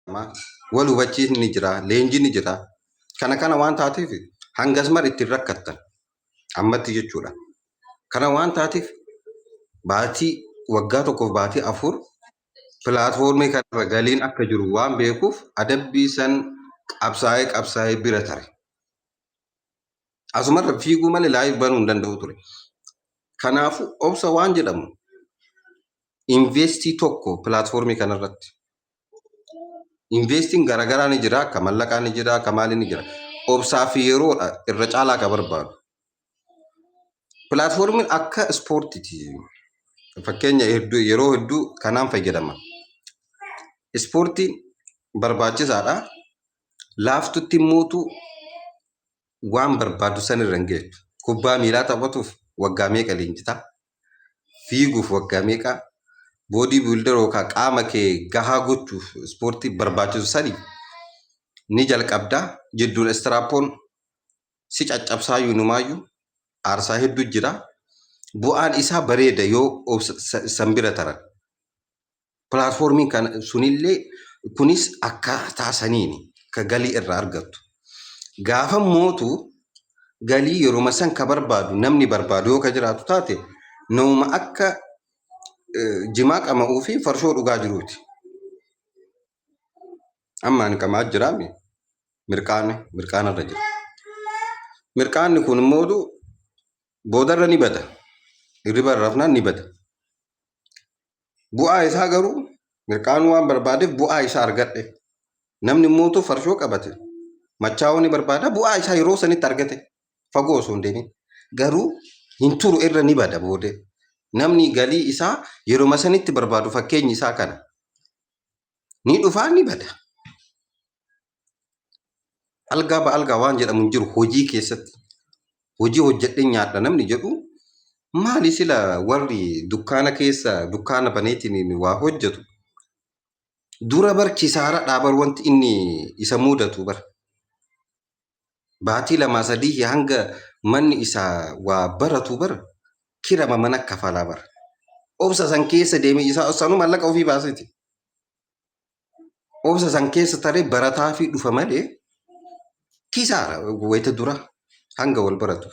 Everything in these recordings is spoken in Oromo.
Wal hubachiisni ni jira, leenjiin ni jira. Kana kana waan taateef hangas mara ittiin rakkattan ammatti jechuudha. Kana waan taateef baatii waggaa tokkoof baatii 4 pilaatfoormii kanarra galiin akka jiru waan beekuuf adabbii san qabsaa'ee qabsaa'ee bira tare. Asumarra fiiguu malee live banuu hin danda'u ture. Kanaafuu obsa waan jedhamu investii tokko pilaatfoormii kanarratti. Investiin garaagaraa ni jira, akka mallaqaa ni jira, akka maalii ni jira. Obsaa fi yeroodha irra caalaa ka barbaadu. Pilaatfoormiin akka ispoortiiti. Fakkeenya hedduu yeroo hedduu kanaan fayyadama. Ispoortiin barbaachisaadha. Laaftutti immootu waan barbaadu san irra hin geettu. Kubbaa miilaa taphatuuf waggaa meeqa leenjita? Fiiguuf waggaa meeqa? Body builder yookaan qaama kee gahaa gochuuf ispoortii barbaachisu saniif ni jalqabda. Jidduun istiraappoon si caccabsaayyuu numaayyuu aarsaa hedduu jira. Bu'aan isaa bareeda yoo san bira taran. Pilaatfoormiin kana sunillee kunis akkaataa saniini ka galii irraa argattu. Gaafa mootu galii yeruma san ka barbaadu namni barbaadu yoo ka jiraatu taate namuma akka jimaa qama'uu fi farshoo dhugaa jiruuti. Amma ani qamaa jiraami mirqaanni mirqaanarra jira. Mirqaanni kun immoo boodarra ni bada. Hirriba irra rafnaan ni bada. Bu'aa isaa garuu mirqaanuu waan barbaadeef bu'aa isaa argadhe. Namni immoo farshoo qabate machaa'uu ni barbaada bu'aa isaa yeroo sanitti argate fagoo osoo hin deemin. Garuu hin turu irra ni bada boodee. Namni galii isaa yeruma sanitti barbaadu fakkeenyi isaa kana. Ni dhufaa ni bada. Algaa ba algaa waan jedhamu hin jiru hojii keessatti. Hojii hojjedhee nyaadha namni jedhu maali sila warri dukkaana keessa dukkaana baneetiin waa hojjetu dura bar kisaaradhaa bar wanti inni isa mudatu bar. Baatii lamaa sadii hanga manni isaa waa baratu bar kirama mana kafalaa bar. Obsa san keessa deemee isaa sanuu maallaqa ofii baaseeti. Obsa san keessa taree barataa fi dhufa malee kisaara wayita dura hanga wal baratu.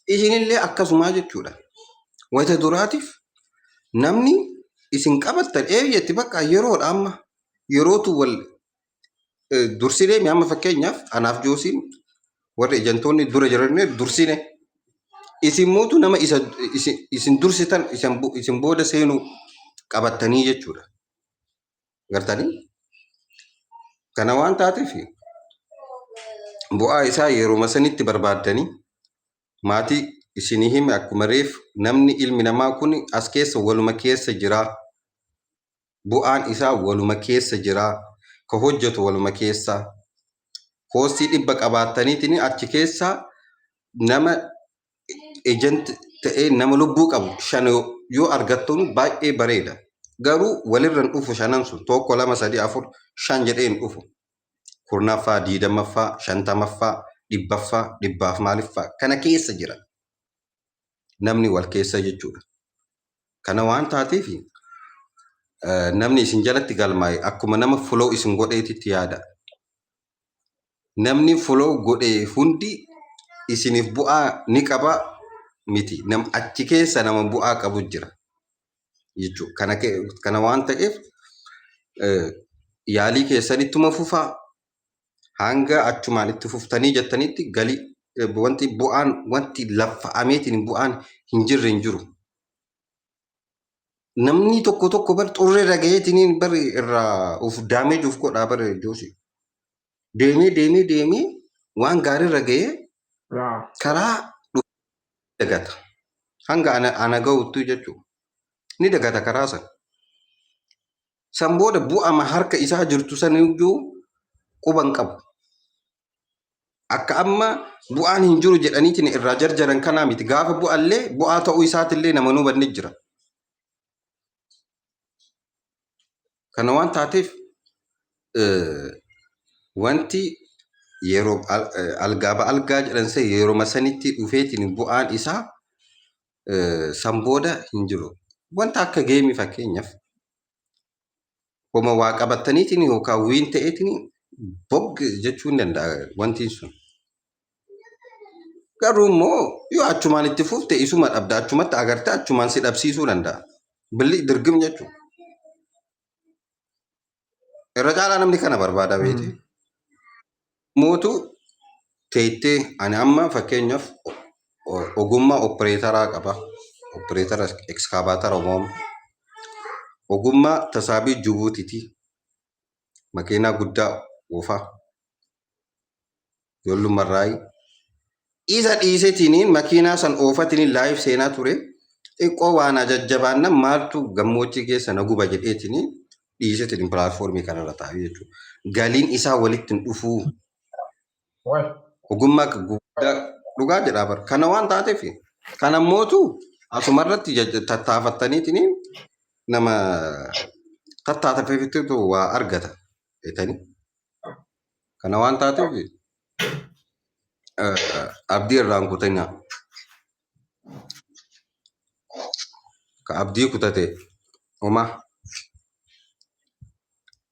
Isinillee akkasumaa jechuudha. Wayita duraatiif namni isin qabattan eeyyetti bakka yeroodha amma yerootu wal dursinee mi amma fakkeenyaaf anaaf joosiin warri ejantoonni dura jiran dursine isin mootu nama isa isin dursitan isin booda seenuu qabattanii jechuudha. Gartanii? Kana waan taateef bu'aa isaa yeruma sanitti barbaaddanii maatii isinii hime akkuma reef namni ilmi namaa kun as keessa waluma keessa jira. Bu'aan isaa waluma keessa jira. Ka hojjetu waluma keessa. Koostii 100 qabaattaniitiin achi keessa nama ejent ta'ee nama lubbuu qabu shan yoo argattanu baay'ee bareeda. Garuu walirra hin dhufu shanan sun tokko lama sadii afur shan jedhee hin dhufu. Kurnaffaa, diidamaffaa, shantamaffaa, dhibbaffaa, dhibbaaf maaliffaa kana keessa jira. Namni wal keessa jechuudha. Kana waan taateef namni isin jalatti galmaa'e akkuma nama follow isin godheetitti yaada. Namni follow godhe hundi isiniif bu'aa ni qaba miti. Nam achi keessa nama bu'aa qabu jira jechuudha. Kana, kana waan ta'eef yaalii keessanittuma fufaa hanga achumaan itti fuftanii jettanitti galii wanti bu'aan wanti laffa'ameetiin bu'aan hin jirre hin jiru. Namni tokko tokko bar xurree irra gaheetiin bar irraa of daameej of godhaa bar joosi. Deemee deemee deemee waan gaarii irra gahee karaa dagata. Hanga ana, ana gahuttu jechuudha. Ni dagata karaa san. San booda bu'ama harka isaa jirtu saniyyuu quba hin qabu. Akka amma bu'aan hin jiru jedhaniitiin irraa jarjaran kanaa miti. Gaafa bu'allee bu'aa ta'uu isaatillee nama nu hubanne jira. Kana waan taateef wanti yeroo algaa ba algaa jedhan san yeroma sanitti dhufeetiin bu'aan isaa san booda hin jiru. Wanta akka geemii fakkeenyaaf Homa waa qabattaniitiin yookaan wiin ta'eetiin bog jechuu hin danda'a wanti sun. Garuu immoo yoo achumaan itti fufte isuma dhabda, achumatti agartee achumaan si dhabsiisuu danda'a. Billi dirgim jechuudha. Irra caalaa namni kana barbaada beekte. Mootu teettee ani amma fakkeenyaaf ogummaa oppireetaraa qaba. Oppireetara ekskaabaatara uumama. Ogummaa tasaabii Jibuutiiti. Makiinaa guddaa oofaa. Ijoollummarraayi. Isa dhiiseetiniin makiinaa san oofatiniin live seenaa ture. Xiqqoo waan jajjabaannan maaltu gammoojjii keessa na guba jedheetiniin dhiiseetiniin platformii kanarra taa'e jechuudha. Galiin isaa walitti hin dhufuu. Ogummaa guddaa dhugaa jedhaa bara. Kana waan taateef kana mootu asumarratti tattaafattaniitiniin nama tattaafeetu waa argata jetanii. Kana waan taateef abdii irraa hin kutinaa. Ka abdii kutate homaa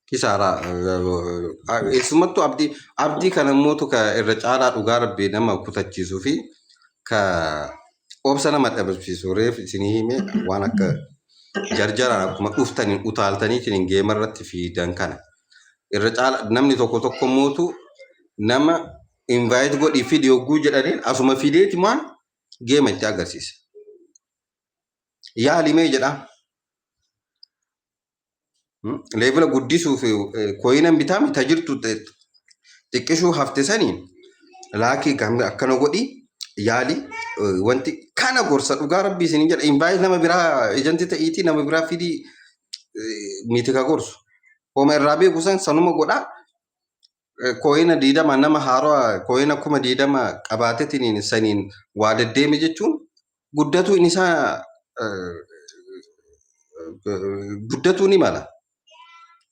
kisaaraa eessumattuu abdii kana mootu ka irra caalaa dhugaa rabbii nama kutachiisuu fi ka obsa nama dhabamsiisu reef isinii hime waan akka jarjaraan akkuma dhuftaniin utaaltaniitiin geema irratti fiidan kana. Irra caala namni tokko tokko mootu nama invite godhii fidi yogguu jedhaniin asuma fideeti maan geema itti agarsiisa. Yaali mee jedhaa. Level guddisuuf coinan bitaa mita jirtu xiqqishuu hafte saniin laakii akkana godhi yaali wanti kana gorsa dhugaa rabbii isin jedha invite nama biraa agentii ta'iitii nama biraa fidii miti ka gorsu. Homa irraa beeku san sanuma godhaa. Coina 20 nama haarawaa coina 20,000 qabaateetiin saniin waa deddeeme jechuun guddatuun isaa guddatuu ni mala.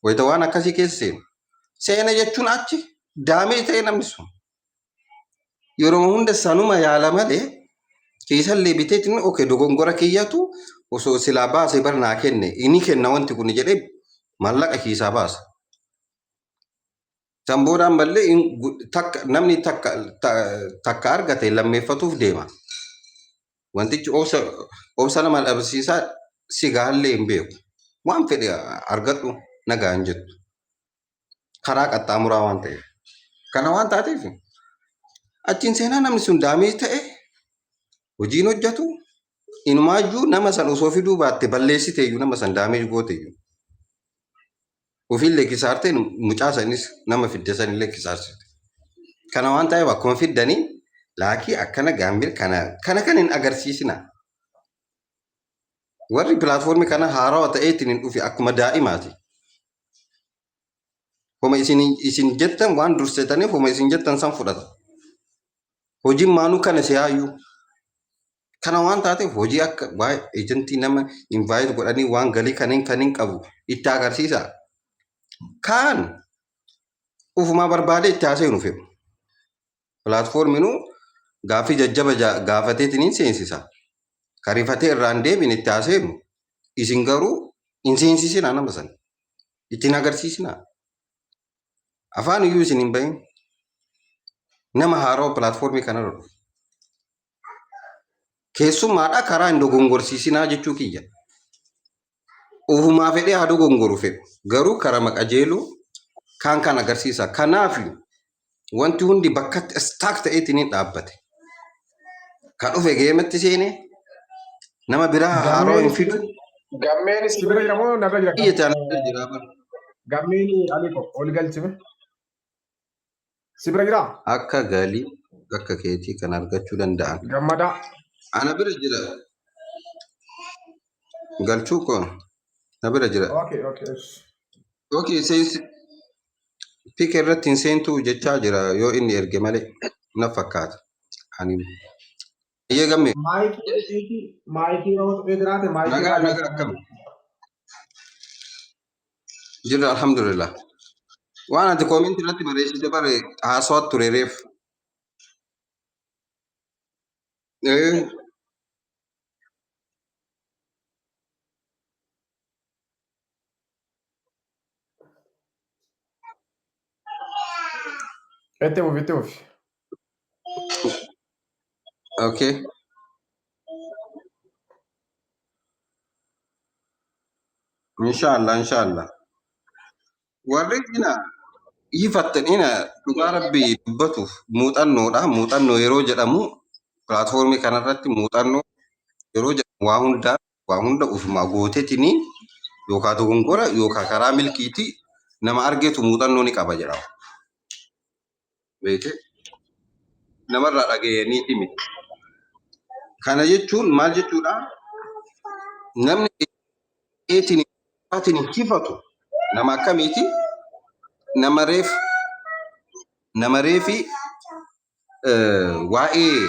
Wayita waan akkasii keessa seenu. Seena jechuun achi daamee ta'e namni sun. Yeroo hunda sanuma yaala malee kiisallee biteetiin okay dogongora kiyyatu osoo silaa baasee bar naa kenne inni kenna wanti kun jedhee maallaqa kiisaa baasa. San booda ammallee takka namni takka takka argate lammeeffatuuf deema. Wantichi obsa nama dhabsiisaa si gaallee hin beeku. Waan fedhe argadhu nagaa hin jettu. Karaa qaxxaamuraa waan ta'eef. Kana waan taateef achiin seenaa namni sun daamee ta'e hojiin hojjetu inumaayyuu nama san osoo fiduu baatte balleessiteeyyuu nama san daamee gooteeyyuu. Ofiillee kisaartee mucaa sanis nama fidde sanillee kisaarsite. Kana waan ta'eef akkuma fiddanii laakii akkana gaambir kana kana kan hin agarsiisina. Warri platformii kana haarawaa ta'eetiin hin dhufe akkuma daa'imaati. Homa isin jettan waan dursetaniif homa isin jettan san fudhata. Hojiin maanuu kana siyaayyuu. Kana waan taateef hojii akka waa'ee agentii nama invite godhanii waan galii kanneen kanneen qabu itti agarsiisa. Kaan ufumaa barbaadee itti haasa'u fedhu. Platforminuu gaaffii jajjaba gaafateetiin seensisa. Karifatee irraa hin deebine itti haasa'u. Isin garuu hin seensisinaa nama sana. Ittiin agarsiisinaa. Afaan iyyuu isin hin bahin. Nama haarawaa platformii kanarra dhufu. Keessummaadha karaa hin dogongorsiisinaa jechuu kiyya. Ofumaa fedhee haa dogongoru fedhu. Garuu karaa maqajeeluu kaan kan agarsiisa. Kanaaf wanti hundi bakkatti stuck ta'eetiin hin dhaabbate. Ka dhufe gamatti seene nama biraa haarawaa hin fidu. Gammeen Si bira jira moo narra jira? Biyya taanaa jira bara. Gammeen Aliko ol galchime. Si bira jiraa? Akka galii akka keetii kan argachuu danda'an. Gammadaa. Ana bira jira. Galchuu koo na bira jira. Okay. Okay, seensi pick irratti hin seentuu jechaa jira yoo inni erge malee na fakkaata. Ani iyyee gamme. Micii yeroo tuqee jiraate micii Nagaa irraa nagaa akkam jirra alhamdulillah. Waan ati commentii irratti barreessite bare haasawaa ture reef. Itti fufi, itti fufi. Okay. Inshaallah, inshaallah. Warri ina hifattan ina dhugaa Rabbii dubbatuuf muuxannoodha. Muuxannoo yeroo jedhamu pilaatfoormii kanarratti muuxannoo yeroo jedhamu waa hundaa waa hunda ufumaa gootetini yookaan dogongora yookaan karaa milkiiti nama argetu muuxannoo ni qaba jedhama. Beekte namarraa dhagayaniiti miti. Kana jechuun maal jechuudha? Namni eetiin hifatu nama akkamiiti? Nama reef nama reefi waa'ee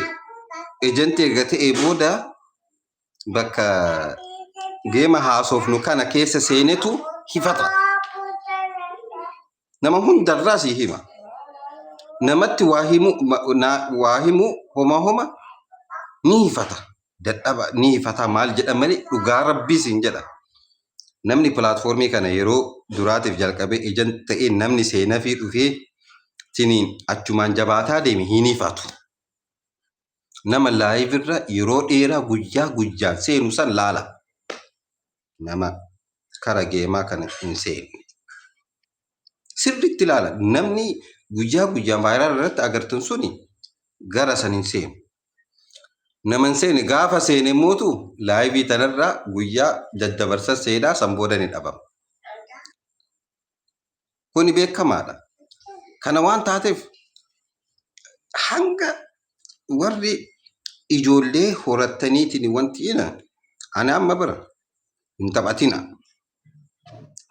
ejentii erga ta'ee booda bakka geema haasofnu kana keessa seenetu hifata. Nama hundarraa si hima. Namatti waa himu waa himu homa homa ni hifata. Dadhaba ni hifata maal jedha malee dhugaa Rabbii siin jedha. Namni pilaatfoormii kana yeroo duraatiif jalqabee ejent ta'ee namni seenafii dhufee tiniin achumaan jabaataa deeme hin hifatu. Nama live irra yeroo dheeraa guyyaa guyyaan seenu san laala. Nama kara geemaa kana hin seenne. Sirriitti ilaala. Namni guyyaa guyyaan viral irratti agartan suni gara san hin seenu. Nama hin seene gaafa seene mootu live tanarraa guyyaa daddabarsa seenaa san booda ni dhabama. Kuni beekamaadha. Kana waan taateef hanga warri ijoollee horattaniitiin wanti ina ani amma bira hin taphatina.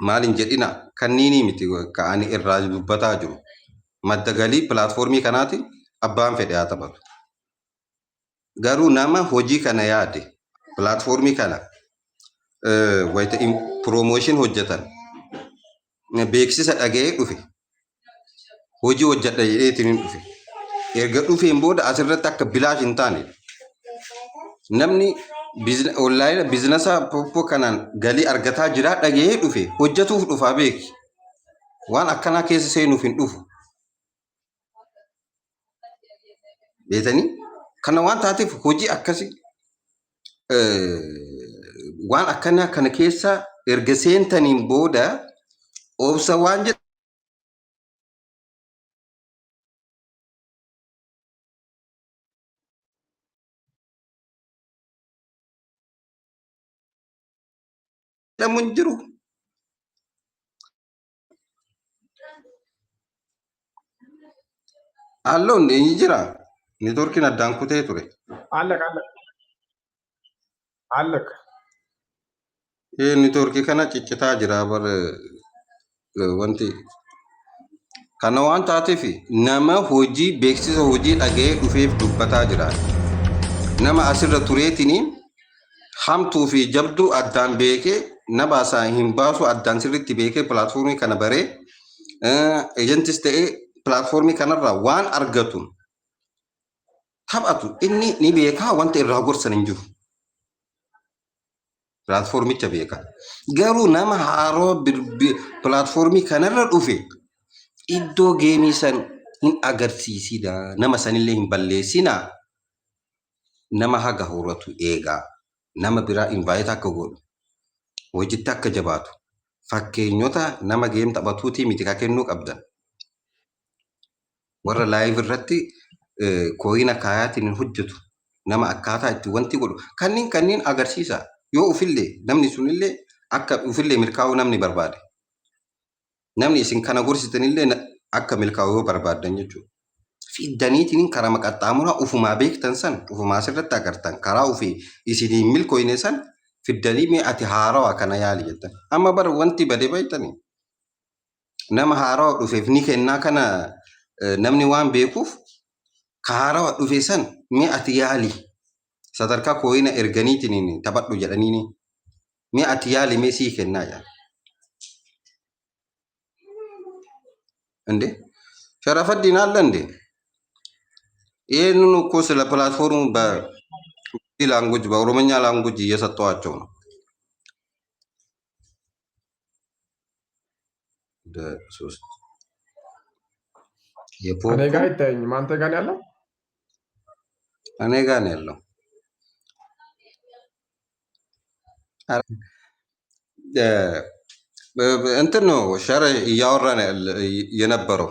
Maal hin jedhina kanniinii miti ka ani irraa dubbataa jiru. Madda galii pilaatfoormii kanaati abbaan fedhe haa taphatu. Garuu nama hojii kana yaade pilaatfoormii kana wayita promotion hojjetan beeksisa dhaga'ee dhufe hojii hojjedha jedheetiin hin dhufe. Erga dhufeen booda asirratti akka bilaash hin taane namni onlaayina biizinasa poppoo kanaan galii argataa jira dhaga'ee dhufe hojjetuuf dhufaa beeki. Waan akkanaa keessa seenuuf hin dhufu. Beetanii kana waan taateef hojii akkasii waan akkanaa kana keessa erga seentaniin booda obsa waan jedhamu hin jiru. Halloon ni jira. Neetwoorkiin addaan kutee ture. Allak, allak. Allak. Neetwoorkii kana ciccitaa jira bar wanti. Kana waan taateef nama hojii beeksisa hojii dhaga'ee dhufeef dubbataa jira. Nama asirra tureetiin hamtuu fi jabduu addaan beekee na baasaa hin baasu addaan sirriitti beekee pilaatfoormii kana baree ejentis ta'ee pilaatfoormii kanarraa waan argatu taphatu inni ni beekaa wanta irraa gorsan hin jiru. Pilaatfoormicha beeka. Garuu nama haaroo pilaatfoormii kanarra dhufe iddoo geemii san hin agarsiisina nama sanillee hin balleessina nama haga horatu eegaa nama biraa invite akka godhu hojitti akka jabaatu fakkeenyota nama game taphatuutii miti ka kennuu qabdan. Warra live irratti coin kaayaatiin hin hojjetu nama akkaataa itti wanti godhu kanneen kanneen agarsiisa yoo ufillee namni sunillee akka ufillee milkaa'uu namni barbaade. Namni isin kana gorsitanillee akka milkaa'u yoo barbaaddan jechuudha. Fiddaniitiin karaa qaxxaamuraa ufumaa beektan san ufumaa asirratti agartan karaa ofii isiniin milkooyne san fiddanii mee ati haarawaa kana yaali jettan. Amma bara wanti bade beektanii nama haarawaa dhufeef ni kennaa kana namni waan beekuuf ka haarawaa dhufe san mee ati yaali sadarkaa coin erganiitiin taphadhu jedhaniini mee ati yaali mee sii kennaa jedhan. እንዴ ሸረፈዲን አለ እንዴ? ይህንን እኮ ስለ ፕላትፎርሙ በዚህ language በኦሮምኛ language እየሰጠዋቸው ነው። ሶስት እኔ የፖፖ ጋር አይታየኝም። አንተ ጋር ነው ያለው? እኔ ጋር ነው ያለው። እ፣ እንትን ነው share እያወራን የነበረው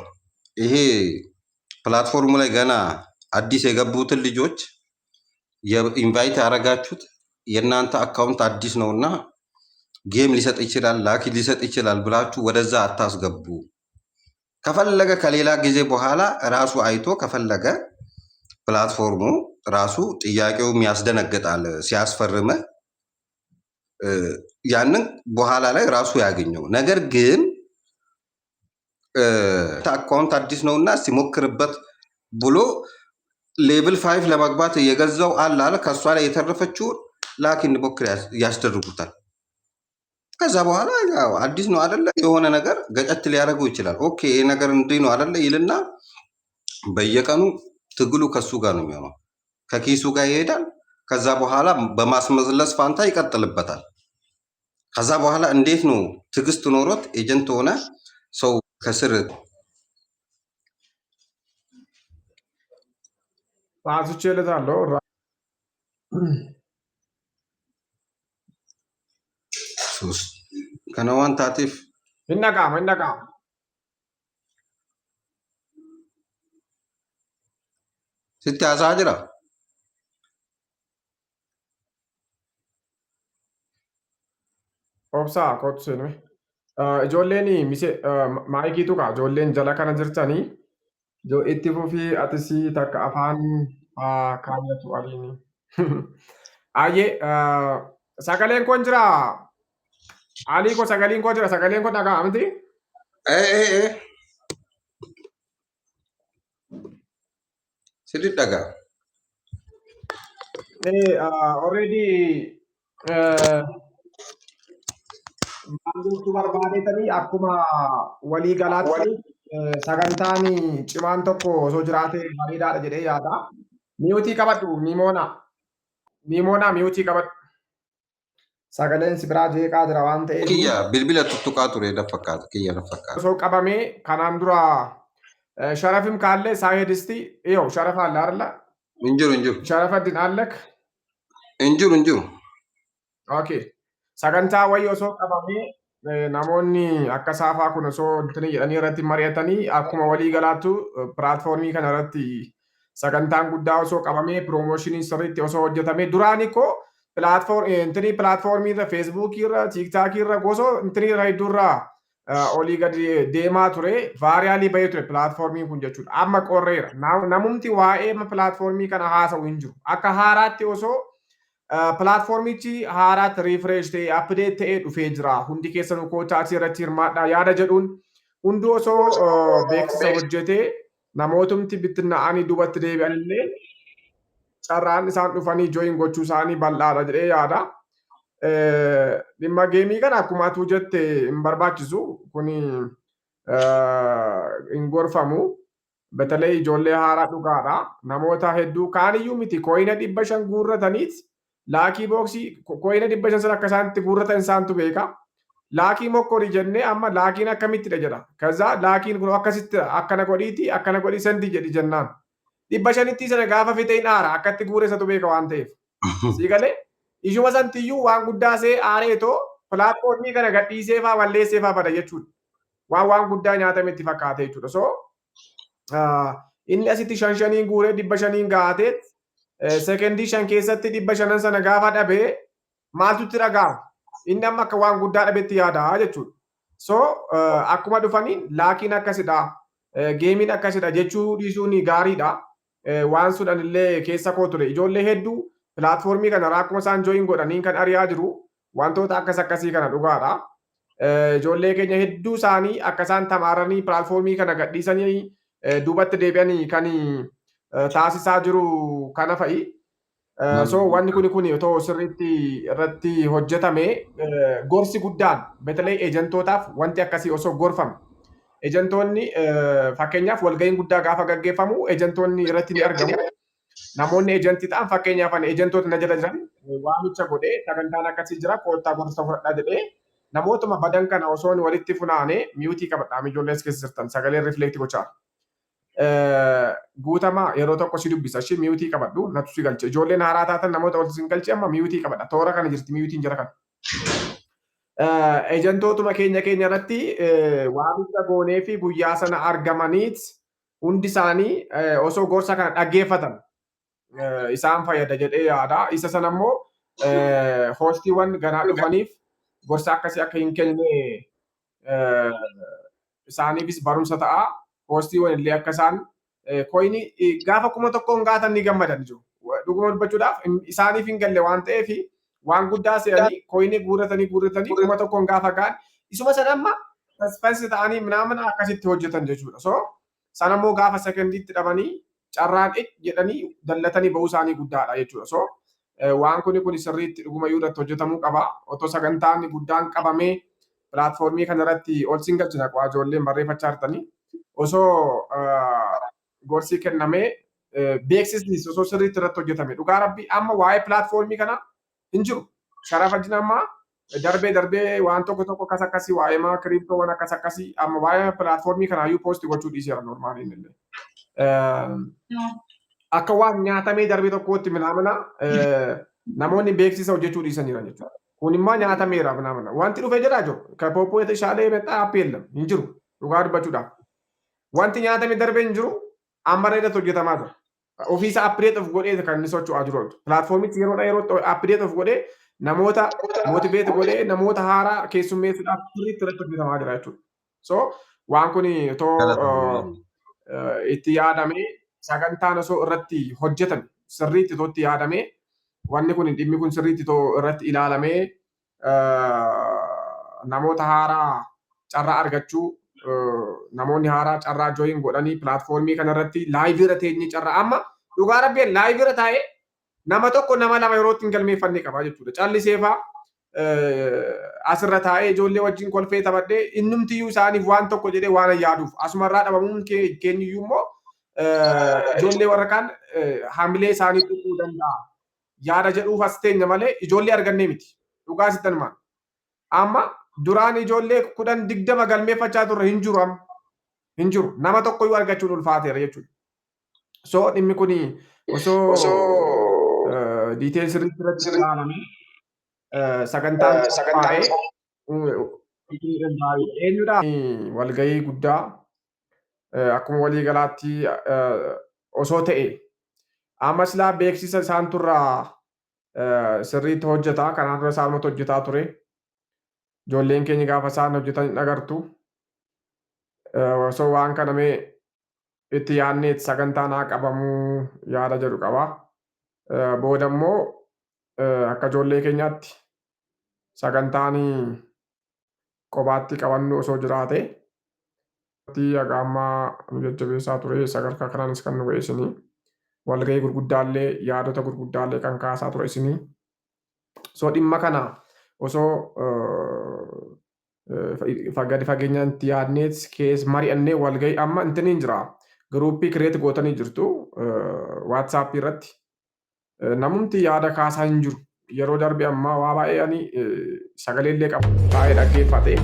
ይሄ platform ኡ ላይ ገና አዲስ የገቡትን ልጆች invite ያደረጋችሁት የእናንተ account አዲስ ነው እና game ሊሰጥ ይችላል፣ lucky ሊሰጥ ይችላል ብላችሁ ወደዛ አታስገቡ። ከፈለገ ከሌላ ጊዜ በኋላ ራሱ አይቶ ከፈለገ platform ኡ ራሱ ጥያቄውም ያስደነግጣል ሲያስፈርምህ ያንን በኋላ ላይ ራሱ ያገኘው። ነገር ግን account አዲስ ነውና ሲሞክርበት ብሎ level 5 ለመግባት የገዛው አለ አለ ከእሷ ላይ የተረፈችውን lucky እንዲሞክር ያስደርጉታል። ከዛ በኋላ ያው አዲስ ነው አደለ፣ የሆነ ነገር ገጨት ሊያደርገው ይችላል። Okay ይሄ ነገር እንዲህ ነው አደለ ይልና በየቀኑ ትግሉ ከሱ ጋር ነው የሚሆነው። ከኪሱ ጋር ይሄዳል። ከዛ በኋላ በማስመለስ ፋንታ ይቀጥልበታል። ከዛ በኋላ እንዴት ነው ትዕግስት ኖሮት agent ሆነ ሰው ከስር አንስቼለታለሁ። ሶስት ከነዋን ታቲፍ ይነቃም ይነቃም። ስትያሳ ጅራ ኦብሳ kootu seename. Ijoolleen mise maayikiitu kaa ijoolleen jala kana jirtanii itti fufii atis takka afaan kaayatu aliini. Ayyee sagaleen kun jira. Alii koo sagaleen koo jira sagaleen koo dhaga'ama miti. ስድት ደጋ Already maal jechuu barbaadetanii akkuma walii galaatti sagantaan cimaan tokko osoo jiraate bareedaadha jedhee yaada. Mute qabadhu Miimoona. Miimoona mute qabadhu. Sagaleen si biraa jeeqaa jira waan ta'eef kiyya bilbila tuttuqaa ture na fakkaata kiyya na fakkaata. osoo qabamee kanaan dura sharafim ካለ ሳይሄድ እስቲ ይኸው ሸረፍ አለ አይደለ? Hin jiru hin jiru ሸረፈድን አለክ hin jiru hin jiru. Okay. Sagantaa wayii osoo qabamee namoonni akka saafaa kun osoo intini jedhanii irratti mari'atanii akkuma walii galaattu platform kana irratti sagantaan guddaa osoo qabamee promotion sirriitti osoo hojjetamee duraan ikoo platform intini platform irra Feesbuukii irra TikTokii irra gosa intini irra hedduu irra olii gadi deemaa ture viral bahee ture platformiin kun jechuudha. Amma qorreera. Namumti waa'ee platform kana haasa'u hin jiru. Akka haaraatti osoo platformichi haaraatti refresh ta'ee update ta'ee dhufee jira. Hundi keessanuu kootaasii irratti hirmaadhaa yaada jedhuun hundi osoo beeksisa hojjetee namootumti bittinnaa'anii duubatti deebi'an illee carraan isaan dhufanii join gochuu isaanii bal'aadha jedhee yaada. Dhimma game kana akkuma atuu jette hin barbaachisu. Kuni hin gorfamu. በተለይ ijoollee haaraa dhugaadha. Namoota hedduu kaaniyyuu miti coin 500 guurrataniit lucky box coin 500 sana akka isaan itti guurratan isaantu beeka. Lucky mokkori jennee amma luckyn akkamittidha jedha. ከዛ luckyn kun akkasitti akkana godhiiti akkana godhii send jedhi jennaan. 500tti sana gaafa fixee hin aara akkatti guure isatu beeka waan ta'eef. Sii galee ishuma santiyyuu waan guddaa see aareetoo platform kana gadhiisee faa balleessee faa bada jechuudha. Waan guddaa nyaatame itti fakkaate jechuudha. So inni asitti shan shaniin guuree 500n gahateet sekendii 5 keessatti 500n sana gaafa dhabee maaltu itti dhaga'ama? Inni amma akka waan guddaa dhabetti yaada jechuudha. So akkuma dhufaniin luckyn akkasidha, gameiin akkasidha jechuu dhiisuun gaariidha. Waan suudhaan illee keessa koo ture. Ijoollee hedduu platform kana akkuma isaan join godhaniin kan ari'aa jiru wantoota akkas akkasii kana dhugaadha. Ijoollee keenya hedduu isaanii akka isaan tamaaranii platform kana gadhiisanii duubatti deebi'anii kan taasisaa jiru kana fa'i. So wanni kun otoo sirriitti irratti hojjetame gorsi guddaan በተለይ agentootaaf wanti akkasii osoo gorfame. Agentoonni fakkeenyaaf walga'iin guddaa gaafa gaggeeffamu agentoonni irratti ni argamu. Namoonni agent ta'an fakkeenyaaf ani agentoota na jala jiran waamicha godhee sagantaan akkasii jira koottaa gorsa fudhadhaa jedhee namootuma badan kana osoo walitti funaanee mute qabadhaa ijoollee as keessa jirtan sagaleen rifleekti gochaa. Guutamaa yeroo tokko si dubbisa. Ishee mute qabadhu, natu si galche. Ijoolleen haaraa taatan, namoota ol sin galche, amma mute qabadha. Toora kana jirti muteiin jara kana. Ejantootuma keenya irratti waamicha goonee fi guyyaa sana argamaniit hundi isaanii osoo gorsa kana dhaggeeffatan isaan fayyada jedhee yaada. Isa sana immoo hostiiwwan ganaa dhufaniif gorsa akkasii akka hin kennine isaaniifis barumsa ta'a. Hostiiwwan illee akka isaan coinii gaafa 1000n gaatan ni gammadan jiru. Dhuguma dubbachuudhaaf isaaniif hin galle waan ta'eef, waan guddaa se'anii coinii guurratanii guurratanii 1000n gaafa ga'an isuma sana amma suspense ta'anii minaamin akkasitti hojjetan jechuudha. So sana immoo gaafa secondiitti dhabanii carraan jedhanii dallatanii ba'uu isaanii guddaadha jechuudha. So waan kuni sirriitti dhugumayyuu irratti hojjetamuu qaba. Otoo sagantaan guddaan qabamee platformii kanarratti ol sin galchina, qaa ijoolleen barreeffachaa jirtanii. Osoo gorsi kennamee, beeksisnis osoo sirriitti irratti hojjetame, dhugaa rabbii amma waa'ee platformii kana hin jiru. Sharafa jina amma darbee darbee waan tokko tokko akkas akkasii, waa'ee maa cryptowwan akkas akkasii, amma waa'ee platformii kanaayyuu post gochuu dhiiseera normaliin illee. Akka waan nyaatamee darbee tokkootti minaamina namoonni beeksisa hojjechuu dhiisaniiran jechuudha. Kun immoo nyaatameera minaamina. Wanti dhufee jira jiru. ከ Poppo የተሻለ የመጣ app የለም, hin jiru dhugaa dubbachuudhaaf. Wanti nyaatame darbee hin jiru, amma irratti hojjetamaa jira. Ofiisa update of godhee kan inni socho'aa jiru. Platformichi yeroodha yerootti update of godhee, namoota motivate godhee, namoota haaraa keessummeessuudhaaf sirriitti irratti hojjetamaa jira jechuudha. So waan kun otoo itti yaadamee, sagantaan osoo irratti hojjetame, sirriitti otoo itti yaadamee, wanni kun, dhimmi kun sirriitti otoo irratti ilaalamee, namoota haaraa carraa argachuu, namoonni haaraa carraa join godhanii platformii kanarratti live irra teenyee carraa, amma dhugaa rabbeen live irra taa'ee nama tokko, nama lama yeroo ittiin galmeeffannee qaba jechuudha. Calliseefaa asirra taa'ee ijoollee wajjin kolfee taphadhee innumtiyyuu isaaniif waan tokko jedhee waan yaaduuf asumarraa dhabamuun keenyiyyuu immoo ijoollee warra kaan haamilee isaanii tuquu danda'a. Yaada jedhuuf as teenya malee ijoollee argannee miti. Dhugaa sittan maal. Amma duraan ijoollee 10, 20 galmeeffachaa turre, hin jiru amma. Hin jiru. Nama tokkoyyuu argachuun ulfaateera jechuudha. So dhimmi kun osoo detail sirriitti irratti ilaalamee, sagantaan qophaa'ee, eenyudha walgahii guddaa akkuma waliigalaatti osoo ta'e, amma silaa beeksisa isaan turraa sirriitti hojjeta. Kanaan dura isaanumatu hojjetaa ture. Ijoolleen keenya gaafa isaan hojjetan hin agartu. Osoo waan kana mee itti yaadnee sagantaan haa qabamuu yaada jedhu qaba. Booda immoo akka ijoollee keenyaatti sagantaan kophaatti qabannu osoo jiraate. Haga ammaa nu jajjabeessaa ture, sadarkaa kanaanis kan nu ga'e isinii. Walgahii gurguddaallee, yaadota gurguddaallee kan kaasaa ture isinii. So dhimma kana osoo gadi fageenyaan itti yaadneet keessa mari'annee, walgahii amma intiniin jira. Groupii create gootanii jirtu WhatsAppii irratti. Namumti yaada kaasaa hin jiru. Yeroo darbe ammaa waa baay'ee ani sagalee qabu baay'ee dhaggeeffate.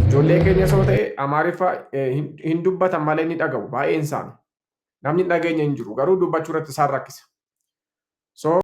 Ijoollee keenya osoo ta'e Amaariffa hin dubbatan malee ni dhaga'u baay'een isaanii. Namni hin dhageenye hin jiru, garuu dubbachuu irratti isaan rakkisa. So